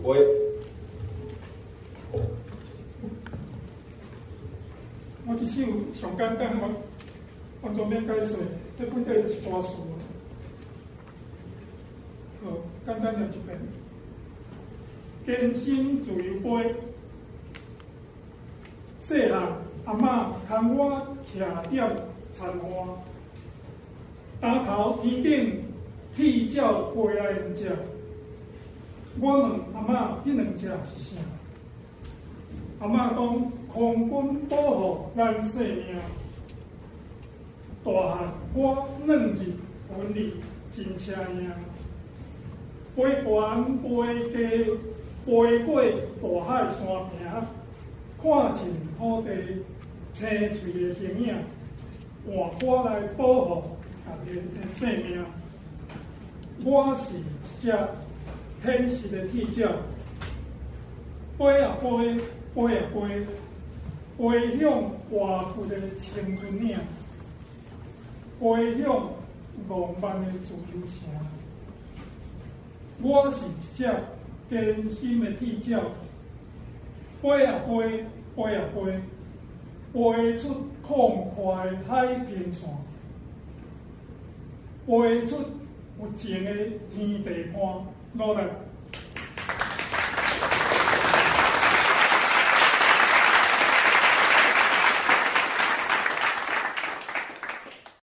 飛。我這首上簡單，我完全免解說，這本底就是歌詞。好，簡單念一遍。堅心自由飛，細漢阿嬤牽我徛踮田岸，擔頭天頂鐵鳥飛來兩隻。我問阿嬤，彼兩隻是啥？阿嬤講，空軍保護咱性命。大漢我軟入雲裡真車贏，飛懸飛低飛過大海山坪，看盡土地青翠的形影，換我來保護家己的性命。我是一隻天使的鐵鳥，飛啊飛，飛啊飛，飛向活潑的青春嶺，飛向浪漫的自由城。我是一隻堅心的鐵鳥，飛啊飛，飛啊飛，飛出曠闊的海平線，飛出有情的天地伴，努力